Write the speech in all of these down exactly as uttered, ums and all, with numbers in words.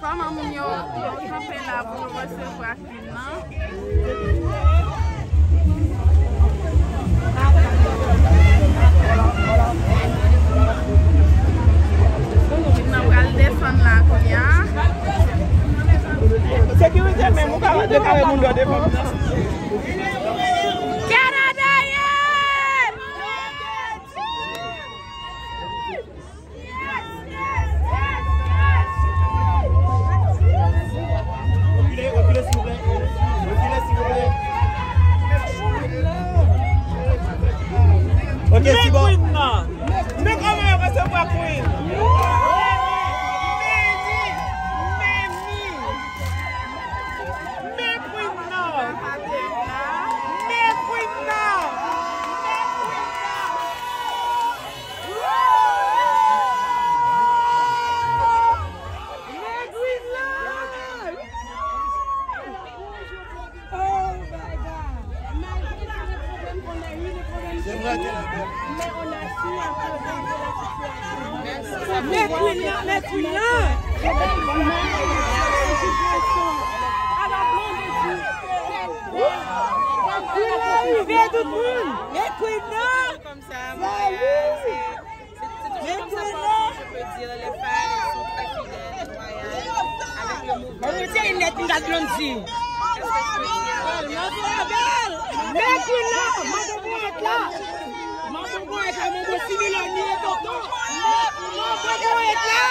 Manman moun yo, yo kanpe la pou yo resevwa Queen nan. Queen nan pral desann la kounye a. Sekirite menm, ou ka dekare moun yo devan. Kanada ye! Rekile, rekile, silvouplè. Rekile, silvouplè. Ok, se bon. Men kòman yo resevwa Queen? Men Queen nan! Men Queen nan! Tout moun! Mèt Queen nan! Salut! C'est toujours comme ça partout, je peux dire, les femmes sont très fidèles et loyales avec le mouvement. Mwen rete nèt, m gad Blondie. Mèt Queen nan! Mande pou mèt la! Mande pou mèt la, mande si Melanie e tonton! Mande pou mèt la!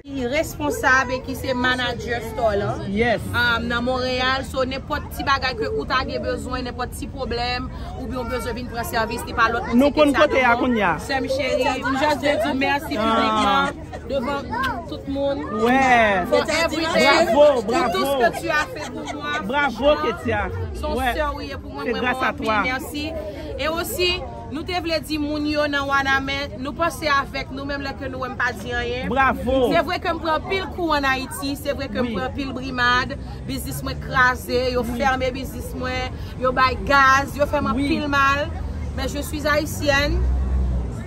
Ki responsab e ki se manager store lan, yes, um, nan Monreyal. So, nenpòt ti bagay ke ou ta gen bezwen, nenpòt ti pwoblèm, oubyen ou bezwen vin pran sèvis, li pa lòt moun, nou konn kote a kounye a. Sè m cheri, m just vle di w mèsi piblikman, devan tout moun. Ouais. For everything. Bravo, bravo. Pour tout ce que tu as fait pour moi, franchement. Bravo, Ketia. Son sè ou ye pou mwen, mwen anpil mèsi. E osi, nou te vle di moun yo nan Wanament, nou panse avèk nou, menm lè ke nou wè m pa di anyen. Bravo. Se vre ke m pran anpil kou ann Ayiti, se vre ke m pran anpil brimad, biznis mwen kraze, yo fèmen biznis mwen, yo bay gaz, yo fè m anpil mal. Men je suis haïtienne.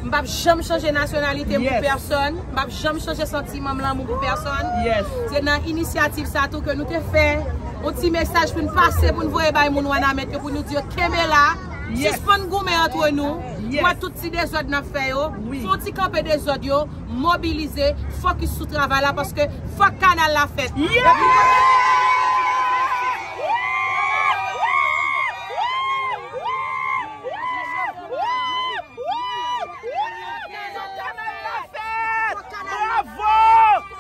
M p ap janm chanje nasyonalite m pou pèsonn. M p ap janm chanje santiman m lanmou pou pèsonn. Yes. Se nan inisyativ sa tou ke nou te fè yon ti mesaj pou n pase, pou n voye bay moun Wanament yo, pou nou di yo kenbe la, sispann goumen antre nou, pran tout ti dezòd n ap fè yo, fè yon ti kanpe dezòd yo, mobilize, fokis sou travay la, paske fòk kanal la fèt. Yeah! Bravo!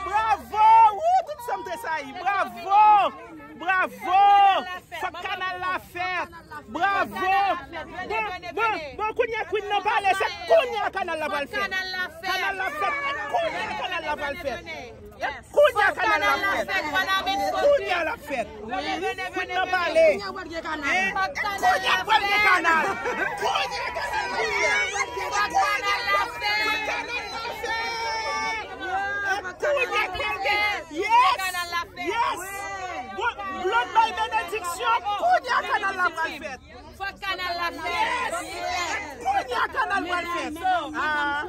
Bravo! Wou, tout sa m tresayi. Bravo! Bravo! Fòk kanal la fèt! Bravo! Bon, bon, bon, kounye a Queen nan pale, se kounye a kanal la pral fèt. Kanal la fèt, kounye a kanal la pral fèt. Kounye a kanal la fèt. Kounye a l ap fèt. Queen nan pale. Kounye a pral gen kanal. Kounye a kanal la fèt. Kounye a kanal la fèt. Kounye a kanal la fèt. Yes! Yes! Bon, Blonde bay benediksyon, kounye a kanal la pral fèt. Fòk kanal la fèt. Yes! Kounye a kanal pral fèt. Ah.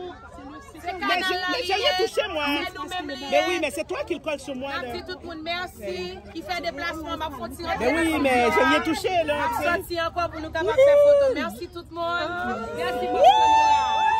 Men je, men je rien touché, moi. Mais oui, mais c'est toi qui le colle sur moi, là. N ap di tout moun mèsi ki fè deplasman, m ap fè yon ti retire. Mais oui, mais je rien touché, là. M ap sòti ankò pou nou kapab fè foto. Mèsi tout moun. Mèsi pou nou la.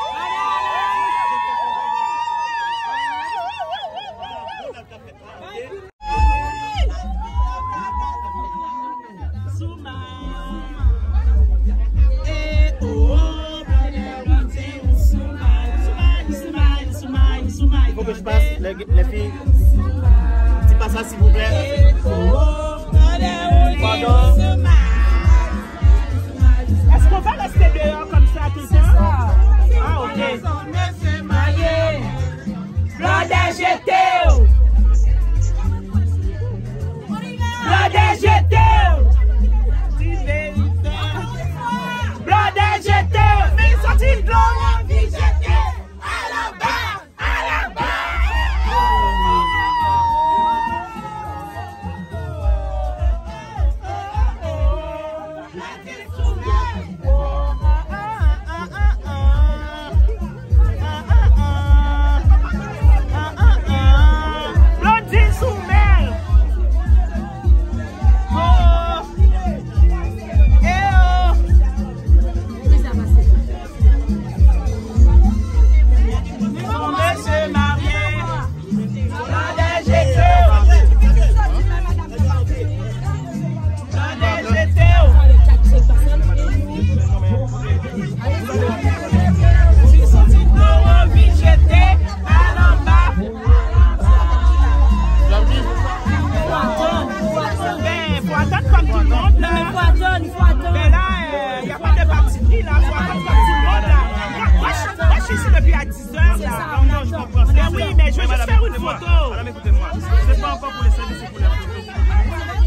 Faut que je passe, les, les filles. Ti pase, s'il vous plaît. Pardon. Est-ce qu'on va rester Deyò kòmsa toultan? Ah, ok. Blòdè jete w! Blòdè jete w! Blòdè jete w! Men soti dlo anvi jete! Alanba! Alanba! Blondine sou men l. Oh. Eh oh. Son mesye marye. Blòdè jete w. Blòdè jete w. Si w santi dlo w anvi jete, al anba. Ben, fò atann kòm tout moun la. Men la, euh, y a pas de parti pris la, fò atann kòm tout moun la. Mwen, mwen, mwen, je suis ici depuis à dix heures la. Ben oui, mais je veux juste faire une photo. Madame, écoutez-moi. C'est pas encore pour les services, c'est pour les photos.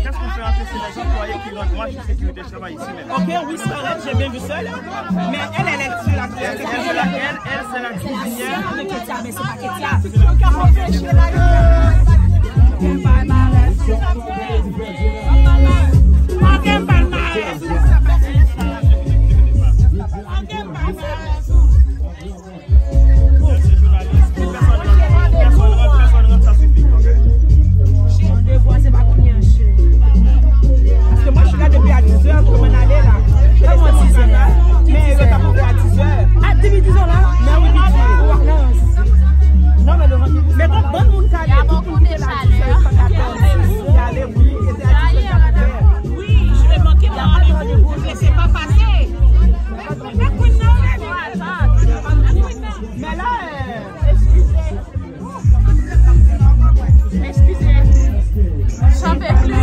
Qu'est-ce qu'on fait entrer, c'est les employés qui rentrent. Moi, je suis sécurité, je travaille ici même. Ok, oui, c'est correct, j'ai bien vu ça, là. Mais elle, elle est sur la, elle, elle, c'est la cuisinière. Mais c'est pas Ketia. Paske mwen chita depi a dizè, kòman n ale la? Kòman dizè? Men yo t ap ouvri a dizè. A, depi dizè la? Men wi, piti. Non, men devan. Men bon, bon moun ka ale, tout moun ki te la dizè, yo pa ka fè y ale, wi, e se a dizè y ap ouvè. Wi, je vais manquer mon rendez-vous, je ne sais pas passer. Men la, euh, eskize. Eskize. J'en peux plus.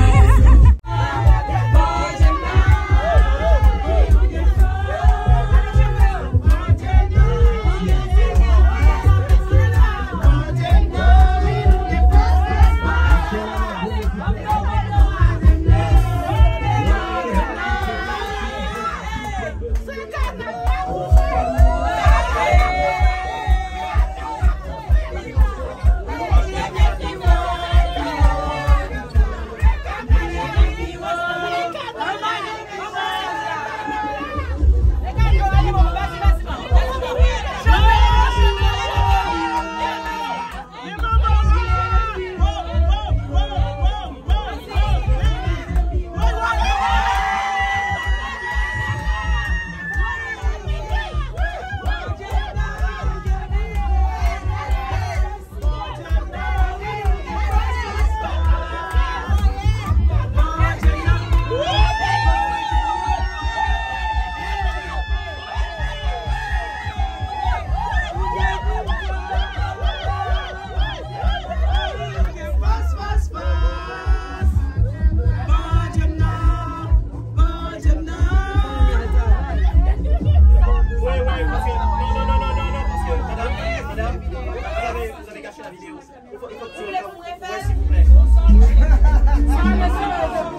Wi, wi, paske, non, non, non, paske, madam, madam, vous avez, vous avez gâché la vidéo. Ou vle pou refè? Wi, silvouplè.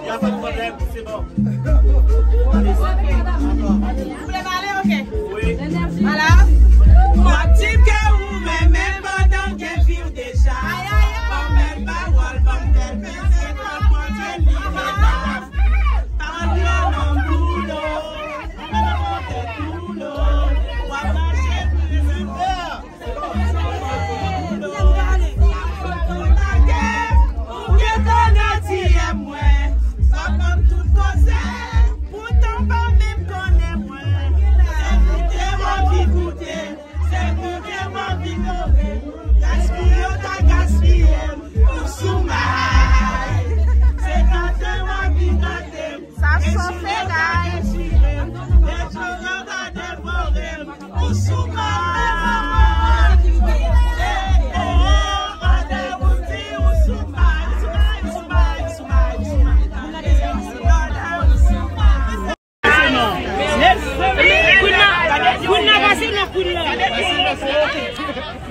Y a pas de problème, c'est bon. Allez-y. Ou vle pale? Ok. Wi. Ala. W ap di m ke ou renmen pandan gen vi w deja. Ban m bèl pawòl, ban m bèl peze, ban m pran teni deja. Tann yo nan boulo, nan tèt boulo, w ap mache pou rezève. Ou gentan nan D M mwen, w ap ban m tout koze.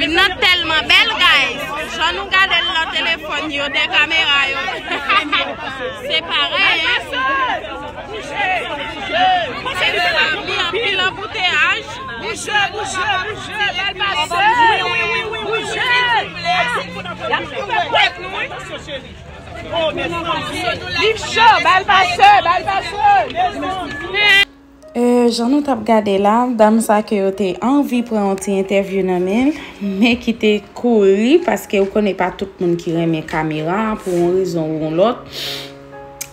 Fim nan tèlman bèl, guys. Jan nou gade l nan telefòn yo, dèyè kamera yo. Se parèy, hein? Se bèl anpil, anpil anbouteyaj. Bouje, bouje, bouje, bèl pase. Wi, wi, wi, wi, bouje. Liv cho, bèl pase, bèl pase. E, jan nou t ap gade la, dam sa ke yo te anvi pran yon ti entèvyou nan men l, men ki te kouri, paske ou konnen pa tout moun ki renmen kamera pou yon rezon ou yon lòt.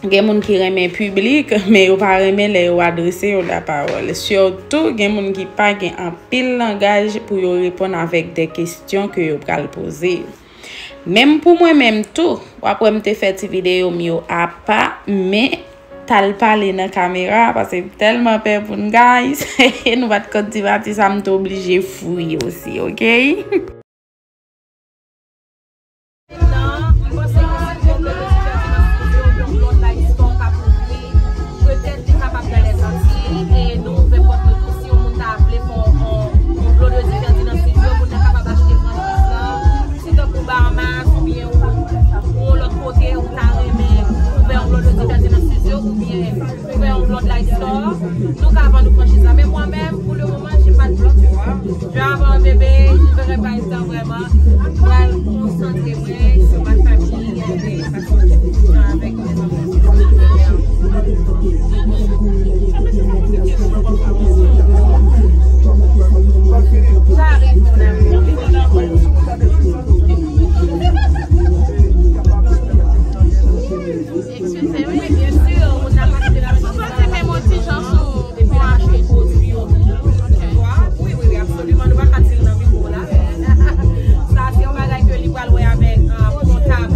Gen moun ki renmen piblik, men yo pa renmen lè yo adrese yo lapawòl. Sitou, gen moun ki pa gen anpil langaj pou yo reponn avèk de kesyon ke yo pral poze. Menm pou mwen menm tou, w ap wè m te fè ti videyo m yo apa, men t al pale nan kamera, paske m tèlman pè pou n, guys. Nou pa t konn ti pati sa, m te oblije fouye osi, oke? Nan, m panse ke si w pran yon lòt lifestyle ka kouvri, petèt li kapab nan Lèzantiy, e nou ouvè pòt nou tou. Si yon moun ta vle fè yon, yon, yon Blondedy Ferdinand Studio, moun nan kapab achte franchiz lan. Si tankou Bahamas oubyen ou, ou yon lòt kote, ou ta renmen ouvè yon Blondedy Ferdinand Studio oubyen ouvè yon Blonde Light Store, nou ka vann nou franchiz la. Men mwen menm, pou le moman, j'ai pas de plan, tu vois. Je vais avoir un bébé, je verrai pas le temps vraiment. Mwen pral konsantre mwen sur ma famille, et passer plus de temps avec mes enfants. Ça arrive, mon amour. Excusez-moi, bien sûr, on a passé la... Ou soti menm yon ti jan sou... Depi l ap achte pwodui yo tou. Wi, wi, wi, absoliman. Nou pa ka di l nan mikwo la. Sa se yon bagay ke li pral wè avèk, euh, kontab,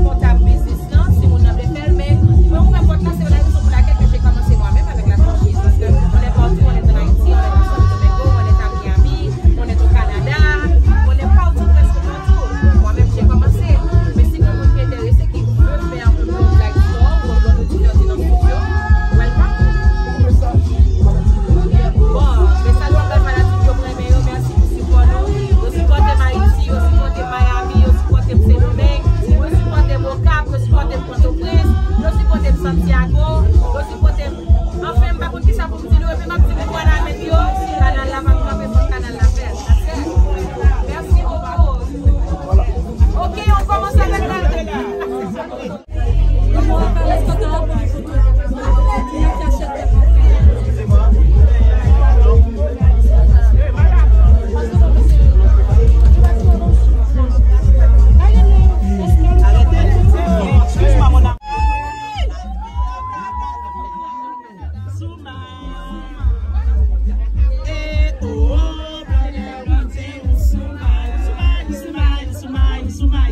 kontab biznis lan, si moun nan vle fè l. Men mwen ouvè pòt la, se la rezon pou lakèl ke j'ai commencé moi-même avec la franchise. Parce que on est partout, on est en Haïti, on est à Santo Domingo, on est à Miami, on est au Canada, on est partout, presque partout. Moi-même, j'ai commencé. Mais si quelqu'un qui est intéressé, qui veut faire un Blonde Light Store ou un Blondedy Ferdinand Studio, welcome. Bon, mesaj mwen bay fanatik yo, m renmen yo, mèsi pou sipò nou. Yo sipòte m Ayiti, yo sipòte m Miami, yo sipòte m Sendomeng, yo sipòte m Okap, yo sipòte m Pòtoprens, yo sipòte m Santiago, yo sipòte m, anfen, m pa konn kisa pou m di nou, epi m ap di nou bòn avèk yo, kanal la p ap kanpe fòk kanal la fèt. Mèsi bokou. Ok, on commence avec la...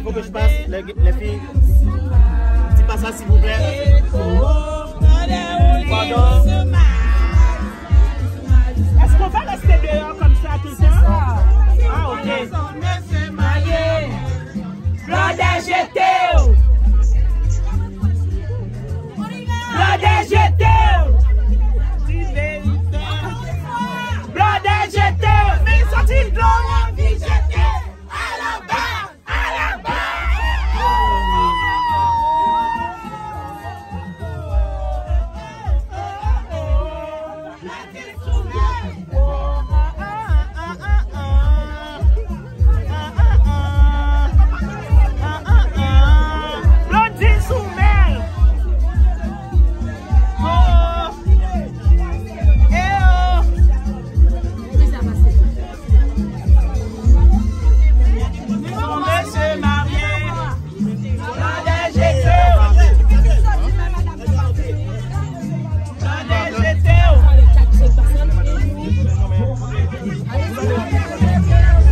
Fò ke j pase, lè, lè fi, ti pasaj, silvouplè. Padon. Est-ce qu'on va rester dehors comme ça tout le temps? Ah, ok. Blondedy jete w! Blondedy jete w! Blondedy jete w! Men soti dlo anvi jete! Alanba! Alanba! Blondedy sou men l. Oh. Eh oh. Son mesye marye. Blondedy jete w. Blondedy jete w.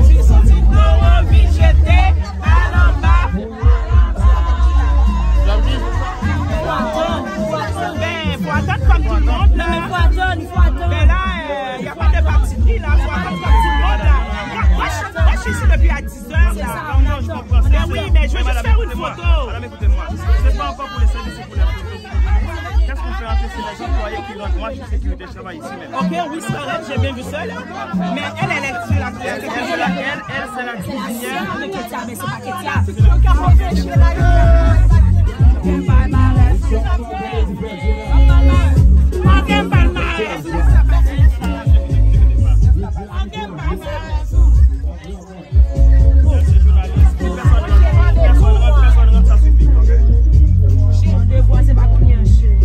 Ti soti dlo anvi jete al anba. Ben, fò atann kòm tout moun la. Ben la, euh, y a pas de parti pris la. Fò atann kòm tout moun la. Moi, moi, je, moi, je suis ici depuis à dix heures là. Ben oui, mais je veux juste faire une photo. Madame, écoutez-moi. C'est pas encore pour les services, c'est pour les photos. Qu'est-ce qu'on fait en fait, c'est les employés qui rendent moi, je sécurité, je travaille ici même. Ok, oui, c'est correct, j'ai bien vu ça là. Mais elle, elle est sur la cuisine. Elle, elle, elle, c'est la cuisinière. Non, mais Ketia, mais c'est pas Ketia. Ou ka fè pèche la, yo. Anken palmarès. Anken palmarès. Anken palmarès. Mèsi, jounalis. Pèsòn rantre, pèsòn rantre, sa sifi, ok? Chen, devwa, se pa kounye a, chen.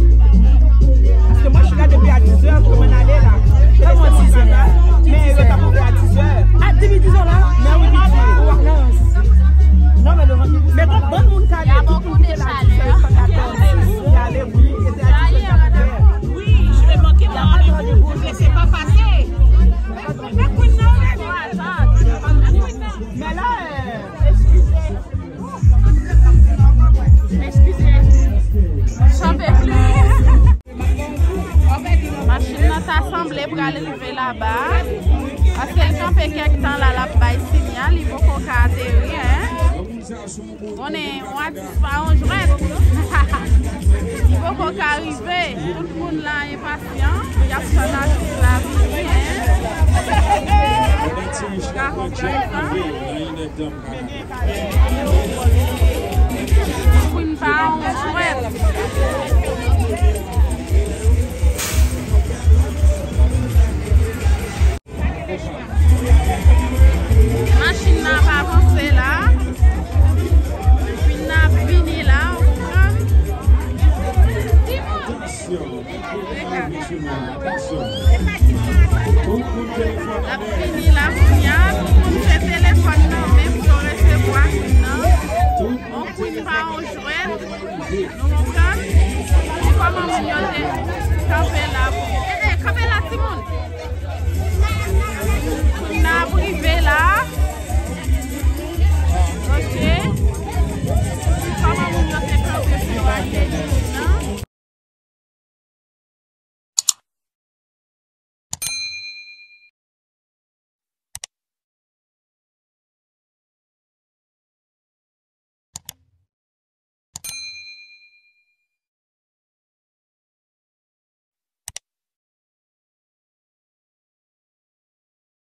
Paske mwen, chita depi a dizè, pou mwen ale la. Kòman dizè? Men yo t ap ouvè a dizè. A, depi dizè la? Men wi, piti. Ou wè, non. Non, men le rantre. Men bon, bon moun ka ale, tout moun ki te la dizè, sa ka fè, y ale, wi, e se a dizè sa ouvè. Wi, je vais manquer mon rendez-vous, je sais pas passer. Men la, euh, eskize. Eskize. Chanpe plis. Machin nan ta sanble pral rive laba. Paske l kanpe kèk tan la, l ap bay sinyal, li poko ka ateri, en. Konnen, yon atis pa yon jwèt. Li poko ka rive. Tout moun la enpasyan. Y ap tann atis la vini, en. Ou ka konprann sa. Queen pa yon jwèt.